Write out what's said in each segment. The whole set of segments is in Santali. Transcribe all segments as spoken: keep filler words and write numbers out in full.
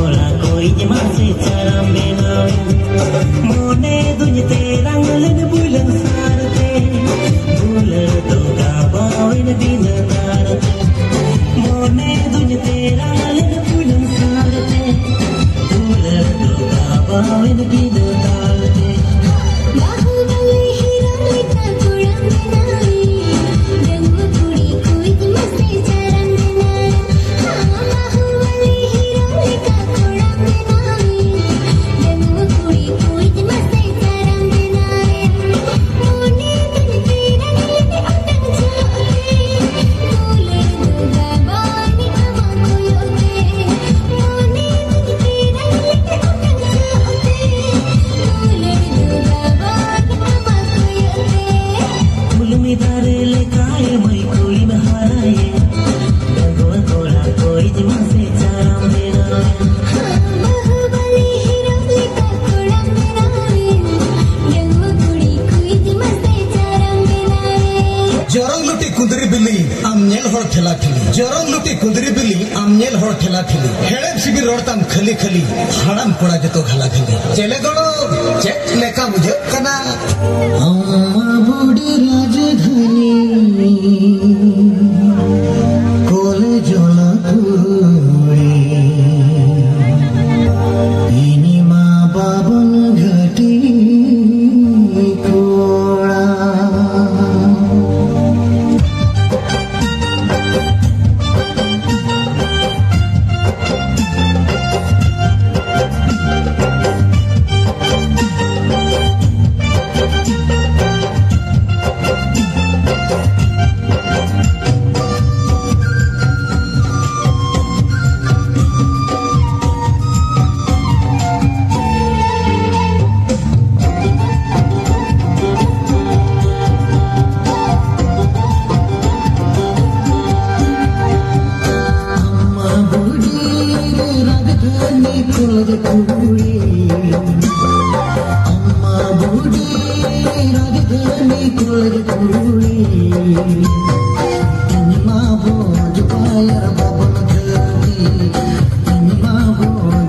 ᱠᱚᱲᱟ ᱠᱚ ᱤᱧ ᱢᱟᱥᱮ ᱪᱟᱨᱟᱢ ᱵᱮᱱᱟᱣᱮᱱ᱾ ᱢᱚᱱᱮ ᱫᱩᱧ ᱛᱮᱨᱟᱝ ᱞᱮᱱ ᱵᱩᱞᱟᱹᱝ ᱥᱟᱨᱛᱮ, ᱫᱩᱞᱟᱹᱲ ᱫᱚ ᱜᱟᱵᱟᱣᱮᱱ ᱵᱤᱱᱟᱹ ᱛᱟᱨᱛᱮ᱾ ᱢᱚᱱᱮ ᱫᱩᱧ ᱛᱮᱨᱟᱝ ᱞᱮᱱ ᱵᱩᱞᱟᱹᱝ ᱥᱟᱨᱛᱮ, ᱫᱩᱞᱟᱹᱲ ᱫᱚ ᱜᱟᱵᱟᱣᱮᱱ ᱵᱤᱱᱟᱹ ᱛᱟᱨᱛᱮ᱾ ᱵᱟᱹᱦᱩ ᱵᱟᱹᱞᱤ ᱦᱤᱨᱳ ᱞᱮᱠᱟ ᱠᱚᱲᱟᱢ ᱵᱮᱱᱟᱣᱮᱱ, ᱰᱟᱺᱜᱩᱣᱟᱹ ᱠᱩᱲᱤ ᱠᱚ ᱤᱧ ᱢᱟᱥᱮ ᱪᱟᱨᱟᱢ ᱵᱮᱱᱟᱣᱮᱱ᱾ ᱦᱟᱢᱟ ᱵᱟᱹᱦᱩ ᱵᱟᱹᱞᱤ ᱦᱤᱨᱳ ᱞᱮᱠᱟ ᱠᱚᱲᱟᱢ ᱵᱮᱱᱟᱣᱮᱱ, ᱰᱟᱺᱜᱩᱣᱟᱹ ᱠᱩᱲᱤ ᱠᱚ ᱤᱧ ᱢᱟᱥᱮ ᱪᱟᱨᱟᱢ ᱵᱮᱱᱟᱣᱮᱱ᱾ ᱢᱚᱱᱮ ᱛᱤᱧ ᱛᱤᱨᱟᱝ ᱞᱮᱫ ᱚᱴᱟᱝ ᱡᱚᱦᱚᱜ ᱛᱮ, ᱫᱩᱞᱟᱹᱲ ᱫᱚ ᱜᱟᱵᱟᱣᱮᱱ ᱟᱢᱟᱜ ᱠᱚᱭᱚᱜ ᱛᱮ᱾ ᱢᱚᱱᱮ ᱛᱤᱧ ᱛᱤᱨᱟᱝ ᱞᱮᱫ ᱚᱴᱟᱝ ᱡᱚᱦᱚᱜ ᱛᱮ, ᱫᱩᱞᱟᱹᱲ ᱫᱚ ᱜᱟᱵᱟᱣᱮᱱ ᱟᱢᱟᱜ ᱠᱚᱭᱚᱜ ᱛᱮ᱾ ᱠᱩᱞᱢᱤ ᱫᱟᱨᱮ ᱞᱮᱠᱟᱭ ᱢᱟᱹᱭ ᱠᱩᱲᱤᱢ ᱦᱟᱨᱟᱭᱮᱱ, ᱰᱟᱺᱜᱩᱣᱟᱹ ᱠᱚᱲᱟ ᱠᱚᱭᱤᱡ ᱢᱟᱥᱮ ᱪᱟᱨᱟᱢ ᱵᱮᱱᱟᱣᱮᱱ᱾ ᱦᱟᱢᱟ ᱵᱟᱹᱦᱩ ᱵᱟᱹᱞᱤ ᱦᱤᱨᱳ ᱞᱮᱠᱟ ᱠᱚᱲᱟᱢ ᱵᱮᱱᱟᱣᱮᱱ, ᱰᱟᱺᱜᱩᱣᱟᱹ ᱠᱩᱲᱤ ᱠᱚᱭᱤᱡ ᱢᱟᱥᱮ ᱪᱟᱨᱟᱢ ᱵᱮᱱᱟᱣᱮᱱ᱾ ᱡᱚᱨᱚᱢ ᱞᱩᱴᱤ ᱠᱩᱸᱫᱽᱨᱤ ᱵᱤᱞᱤ, ᱟᱢ ᱧᱮᱞ ᱦᱚᱲ ᱴᱷᱮᱞᱟ ᱴᱷᱮᱞᱤ᱾ ᱡᱚᱨᱚᱢ ᱞᱩᱴᱤ ᱠᱩᱸᱫᱽᱨᱤ ᱵᱤᱞᱤ, ᱟᱢ ᱧᱮᱞ ᱦᱚᱲ ᱴᱷᱮᱞᱟ ᱴᱷᱮᱞᱤ᱾ ᱦᱮᱲᱮᱢ ᱥᱤᱵᱤᱞ ᱨᱚᱲ ᱛᱟᱢ ᱠᱷᱟᱹᱞᱤ ᱠᱷᱟᱹᱞᱤ, ᱦᱟᱲᱟᱢ ᱠᱚᱲᱟ ᱡᱚᱛᱚ ᱜᱷᱟᱞᱟ ᱜᱷᱟᱹᱞᱤ᱾ ᱪᱮᱞᱮ ᱜᱚᱲᱚ, ᱪᱮᱫ ᱞᱮᱠᱟ ᱵᱩᱡᱷᱟᱹᱜ ᱠᱟᱱᱟ? ᱟᱢ ᱢᱟ ᱵᱩᱰᱤ ᱨᱟᱡᱽᱫᱷᱟᱱᱤ, ᱠᱚᱞᱮ ᱡᱚᱞᱟ ᱠᱩᱲᱤ᱾ ᱤᱧ ᱢᱟ ᱵᱟᱵᱚᱱ ᱜᱷᱟᱹᱴᱤ ᱠᱚᱲᱟ᱾ ᱟᱢ ᱢᱟ ᱵᱩᱰᱤ ᱨᱮ ᱨᱟᱡᱽᱫᱷᱟᱱᱤ ᱠᱚᱞᱮᱡᱽ ᱠᱩᱲᱤ᱾ ᱟᱢ ᱢᱟ ᱵᱩᱰᱤ ᱨᱮ ᱨᱟᱡᱽᱫᱷᱟᱱᱤ ᱠᱚᱞᱮᱡᱽ ᱠᱩᱲᱤ᱾ ᱤᱧ ᱢᱟ ᱵᱚᱡᱽ ᱵᱟᱭᱟᱨ ᱵᱟᱵᱚᱱ ᱫᱷᱟᱹᱵᱤ᱾ ᱤᱧ ᱢᱟ ᱵᱚᱡᱽ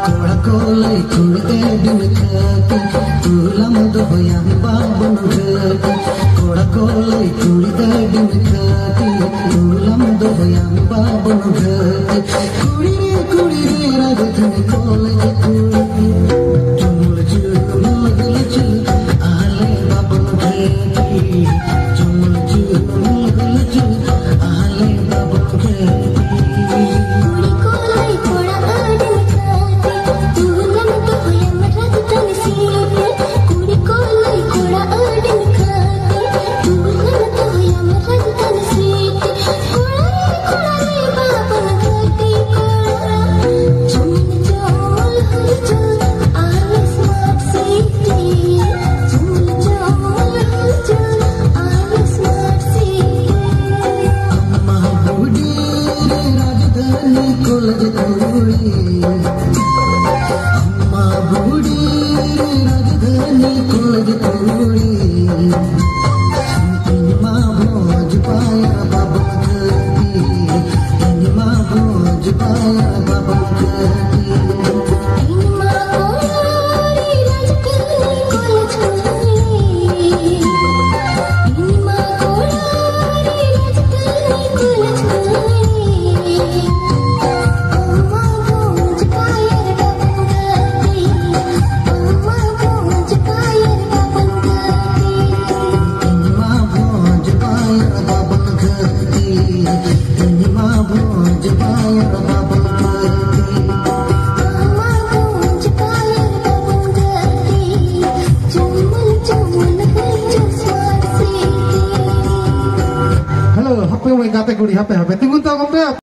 ᱠᱚᱲᱟ ᱠᱚ ᱞᱟᱹᱭ ᱠᱩᱲᱤ ᱟᱹᱰᱤ ᱢᱮᱴᱷᱟᱛᱤ, ᱛᱩᱞᱟᱢ ᱫᱚᱦᱚᱭᱟ ᱵᱟᱵᱚᱱ ᱜᱷᱟᱹᱴᱤ᱾ ᱠᱚᱲᱟ ᱠᱚ ᱞᱟᱹᱭ ᱠᱩᱲᱤ ᱟᱹᱰᱤ ᱢᱮᱴᱷᱟᱛᱤ, ᱛᱩᱞᱟᱢ ᱫᱚᱦᱚᱭᱟ ᱵᱟᱵᱚᱱ ᱜᱷᱟᱹᱴᱤ᱾ ᱠᱩᱲᱤ ᱨᱮ ᱠᱩᱲᱤ ᱨᱮ ᱨᱟᱡᱽᱫᱷᱟᱱᱤ ᱠᱚᱞᱮᱡᱽ ᱠᱩᱲᱤ, ᱪᱩᱢᱩᱞ ᱪᱩᱢᱩᱞ ᱜᱩᱞ ᱪᱩᱞ ᱟᱞᱮ ᱵᱟᱵᱚᱱ ᱜᱷᱟᱹᱴᱤ᱾ ᱪᱩᱢᱩᱞ ᱪᱩᱢᱩᱞ ᱜᱩᱞ ᱪᱩᱞ ᱟᱞᱮ ᱵᱟᱵᱚᱱ ᱜᱷᱟᱹᱴᱤ᱾ ᱠᱩᱲᱤ ᱠᱚ ᱞᱟᱹᱭ ᱠᱚᱲᱟ ᱟᱹᱰᱤ ᱢᱮᱴᱷᱟᱛᱤ, ᱛᱩᱞᱟᱢ ᱫᱚᱦᱚᱭᱟ ᱨᱟᱡᱽᱫᱷᱟᱱᱤ ᱥᱤᱴᱤ᱾ ᱠᱩᱲᱤ ᱠᱚ ᱞᱟᱹᱭ ᱠᱚᱲᱟ ᱟᱹᱰᱤ ᱦᱟᱯᱮ, ᱦᱟᱯᱮ,